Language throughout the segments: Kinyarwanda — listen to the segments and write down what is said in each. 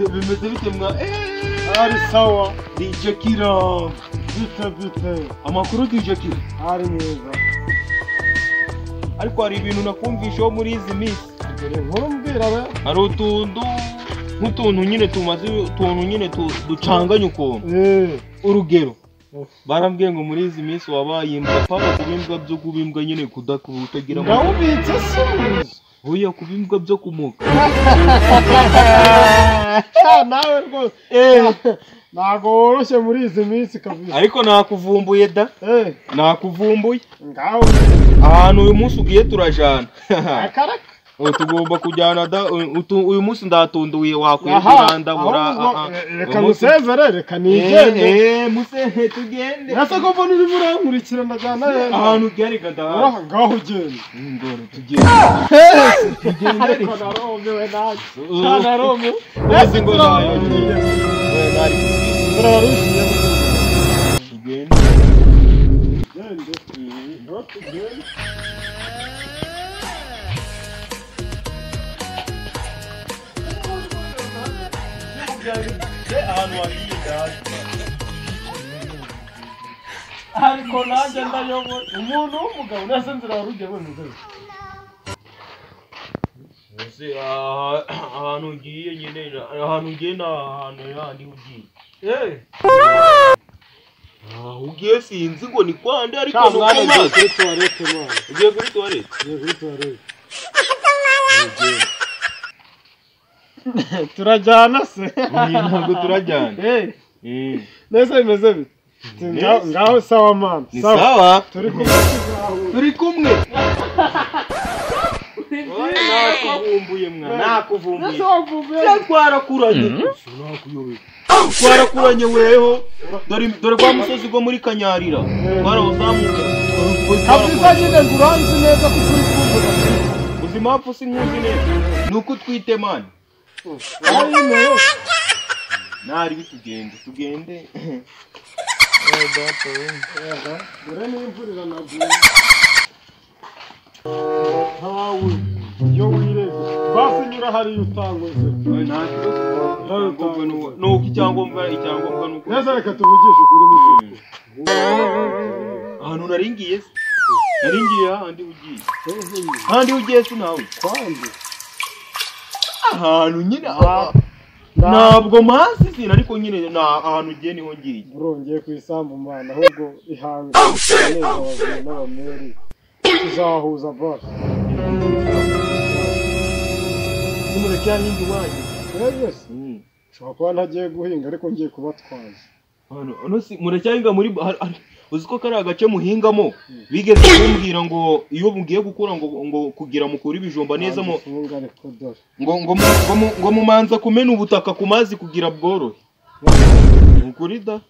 Bimeze bite mwa? Ari sawa. DJ Kira. Bite bite. Amakuru DJ Kira. Ari meza. Ariko hari ibintu nakumvisheho muri izi minsi. Dore nkuru mbwira we. Hari utuntu nk'utuntu nyine tumaze utuntu nyine ducanganye ukuntu. Urugero. Barambwiye ngo muri izi minsi wabaye imbwa papa kubimbwa byo kubimbwa nyine kudakutagira. Ndawubitse se. Oya kubimbwa byo kumuka. Nawe rwose ntago woroshye muri izi minsi kabisa. Ariko nakuvumbuye da. Nakuvumbuye. Ngaho ahantu uyu munsi ugiye turajana. Akaraka. Tugomba kujyana da. Uyu munsi ndatunduye wakwiranda ndabura. Reka musezere reka nigende. Musehe tugende. Nase ko mbona urimo urankurikira ndajyana ahantu ugiye reka ndahazi. Ngaho ugende. Ngoro tugende. Tugende. Ariko naromewe nanjye. Naromewe. Uzi ngo nayo. Nari turabarushiye. Tugende. Gende. Tugende. Ariko nanjye ndayobora umuntu w'umugabo nase nzira warugiye bemeze. Ese ahantu ugiye nyine ahantu ugiye na ahantu yandi ugiye. Ugiye sinzi ngo ni kwande ariko nuko mwana kuri toilette mwana. Ugiye kuri toilette? Ugiye kuri toilette. Turajyana se? Ntabwo turajyana. Nese bimeze bite? Ngaho sawa man. Sawa. Turi kumwe. Turi kumwe. Nakuvumbuye mwana. Nakuvumbuye. Twarakuranye. Twarakuranye weho. Dore kwa musozi go muri Kanyarira. Twarawuzamuka. Kabisa nyine nguranzi neza kuko uri kumvuga. Uzi impamvu sinkuzi neza? Nuko utwite man. Nari bitugende tugende. Dore n'imvura iranaguye. Ntawe iyo wirebye basi nyura hariya utankoze. Nta kibazo. Nuko icyangombwa nuko. Neza reka tuvugishe ukuri muzi. Ahantu naringiye se. Naringiye handi ugiye. Handi ugiye se nawe. Kwande. Ahantu nyine ntabwo mazi zina ariko nyine na ahantu ugiye niho ngiye. Bro ngiye ku isambu mwana ahubwo ihanga neza abazima n'abameri tuzahuza bro. Nimureke yahinga iwanyu. Twebwe se nshobora kuba ntagiye guhinga ariko ngiye kubatwaza. Hano si muracyahinga muri uzi ko kari agace muhingamo bigeze kumbwira ngo iyo mugiye gukura ngo kugira mukura ibijumba neza mu ngo mumanza kumena ubutaka ku mazi kugira bworohe. Ukuri da?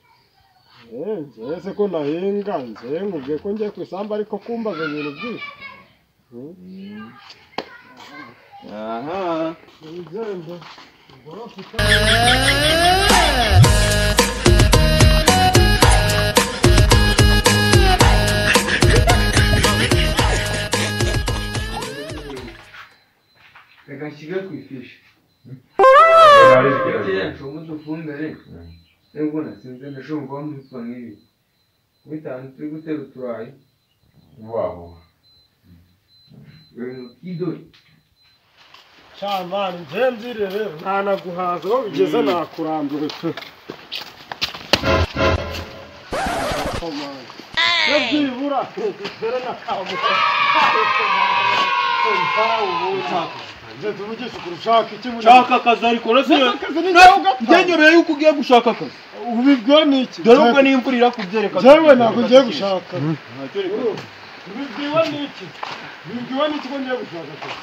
Njye se ko nahinga njye nkubwiye ko ngiye ku isambu ariko kumbaza ibintu byinshi. Aha. Ugende. Reka nshyire ku ifishi. Umudufumbire nubwo nasinze ndashobora kuba nkitwa nk'ibi bitanu turi gutera uturayi wabo idori cyamani nzenzire rero ntanaguhaza aho bigeze nakurambiwe pe. Byibura dutere na kamuka Shaka akazi ariko ngenyereye yuko ugiye gushaka akazi ubibwiwe n'iki? Dore ubwo n'imvura irakubyereka. Jewe ntabwo ngiye gushaka. Ubibwiwe n'iki? Ubibwiwe n'iki ko ngiye gushaka akazi?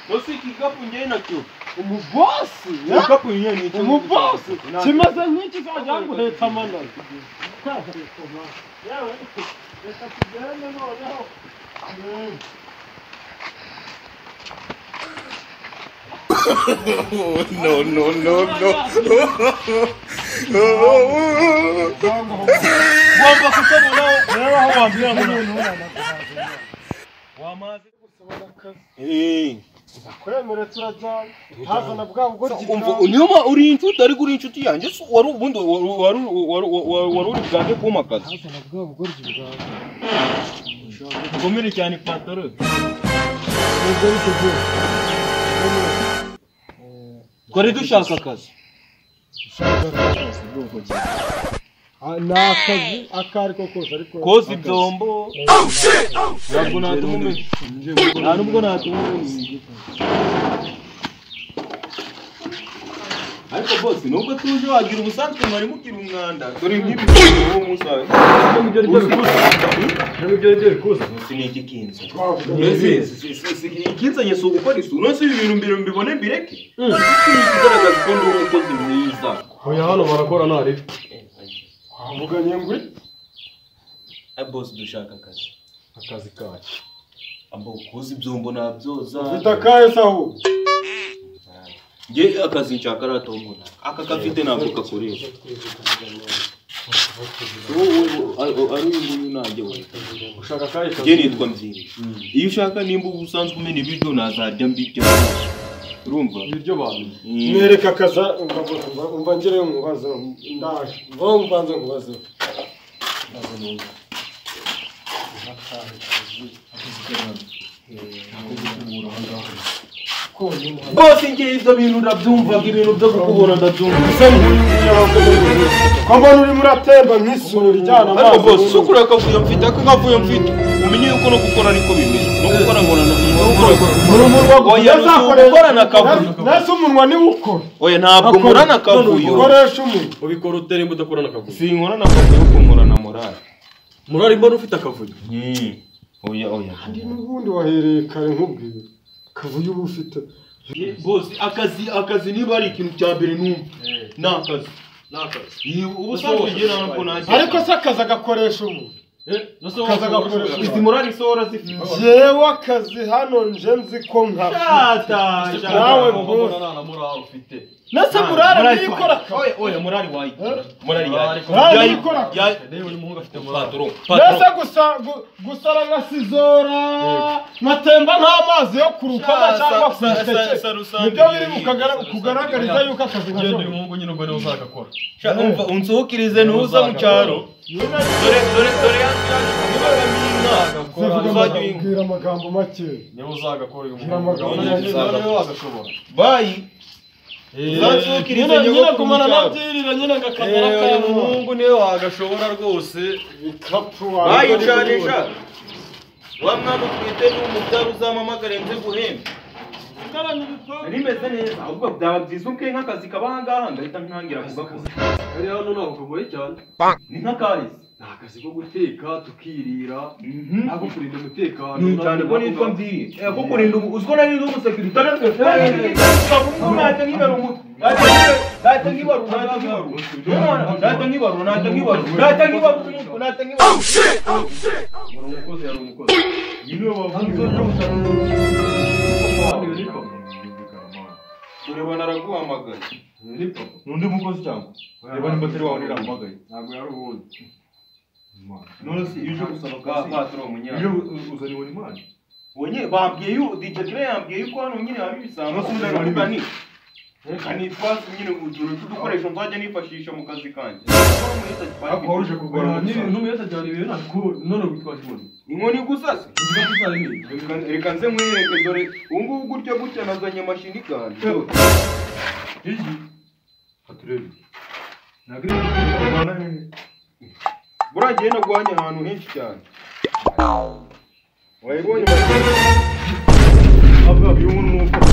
Bose ikikapu ngiye nacyo. Umubosi? Ikikapu ngiye nicyo. Umubosi? Kimeze nk'iki kizajya nguhetsa amanazi. Yewe reka tugende noneho. No, no, no, no. Wamba kutabona rero aho wambwira ngo wamaze gusaba akazi. Ndakwemere turajyana. Ntazana bwa bugoryi. Umva niyo uri inshuti ariko uri inshuti yanjye wari ubundi wari uri bwange kumpa akazi. Ntazana bwa bugoryi bwawe. Ngomere cyane ipantaro. Twari dushaka akazi. Ni akazi ako ariko kose ariko koza ibyombo. Ntabwo natuma umenya. Nta nubwo natuma umenya. Ariko bose nubwo tuje wagira ubusanzwe mwari mugira umwanda. Dore nk'ibi uwo munsi wawe. Si ni iki kinze. Ikinzanye si ugukora isuku. None se ibi bintu mbere mbibone mbireke. Ikigaragaza ko ndi umukozi mwiza. Oya hano barakora ntari. Wavuganye ngwi? Boss dushaka akazi. Akazi kaki. Ambo koza ibyombo nabyoza. Ufite akahe se ahubwo? Nge akazi nshaka aratombona. Aka kafite ntabwo gakoresha. Ari uyu nanjye we. Ushaka akahe kazi? Nge nitwa Mbyiri. Iyo ushaka nimba ubusanzwe umena ibiryo nazarya mbirya. Urumva? Ibiryo bamenye. Mwereka akaza umva ngereyo nkubaze ndaje. Mva mbanze nkubaze. Ndaze numva. Bose ngiye ibyo bintu ndabyumvaga ibintu byo gukubura ndabyumva. Ko mbona urimo uratemba nk'isuri ijyana amazi. Ariko bose sukura akavuyo mfite ako kavuyo mfite. Umenye yuko no gukora ariko bimeze. No gukora nkora no gukora na kavuyo. Nase umunwa ni ukora. Oya ntabwo nkora na kavuyo. Ukoresha umunwa. Ubikora utere imbuto ukora na kavuyo. Sinkora na kavuyo kuko nkora na morale. Morale mbona ufite akavuyo. Oya oya. Kandi n'ubundi wahereye kare nkubwira. Kavuyo uba ufite. Bose akazi niba ari ikintu cya mbere numva. Ni akazi. Nakazi. Ubusanzwe ngira ntabwo najya. Ariko se akazi agakoresha umuntu. Akazi agakoresha izi morali so warazifite. Jewe akazi hano nje nzi ko nkafite. Nawe bose. Nta morale ufite. Nase morale niyikora. Oya oya morali wayikora. Morali yayikora. Reba uyu muhungu afite morale. Nase gusa gusara nka sizora. Matemba nk'amazi yo kurukoma cyangwa kwiseke. Nibyo biri kugaragariza yuko akazi Genda uyu muhungu nyine ubwo niwe uzagakora. Umva unsohokirize ntuza mu cyaro. Dore dore dore Bwira amagambo make. Niwe uzagakora uyu Bwira muhungu. amagambo Niwe wagashobora. Bayi. Uzansohokirize nyine gumana nabyirira nyine ngakazara Uyu kantu. muhungu niwe wagashobora rwose. Ibikapu Bayi canisha. Wa mwana utwite n'umubyara uzampamagare nze guhemba. Rimeze neza ahubwo byaba byiza ubwe nk'akazi kaba ahangaha ngahita ntangira kugakora. Kariya hano ntabwo kagoye cyane. Ni nk'akahise. Ni akazi ko guteka tukirira. Nako kurinda umutekano. Ni cyane ko nitwa Mbyiri. Ko kurinda uziko nari ndi umusekirite. Nahita nkibara umutwe. Nahita nkibara nahita nkibara. Nahita nkibara nahita nkibara. Nahita nkibara umutwe nahita nkibara. Yari umukozi yari umukozi. Nyine wavuze. Dore naraguhamagaye. Nundi mukozi cyangwa? Reba nimba atari wawe niramuhamagaye. Ntabwo yari uwundi. None se iyo uje gusaba akazi patro umunyana. Iyo uzaniwe n'Imana. Wonye bambwiye yu DJ Kira yambwiye yuko hano nyine haba ibisambo ndavuga ni reka nitwaze nyine utuntu tw'udukoresho nzajya nifashisha mu kazi kanjye. Ariko waruje kurwana Ni n'umwe ajyana ibintu ariko none witwaje inkoni. Inkoni gusa se? Nziga kuzara inkoni. Reka nze nkwereke dore ubu ngubu gutya gutya nazanye mashini kandi. Iki? Haturebe. Ntabwo iri kurwana hehe? Buriya narwanye ahantu henshi cyane. Wayibonye mashini? Avuga uyu muntu ni uko.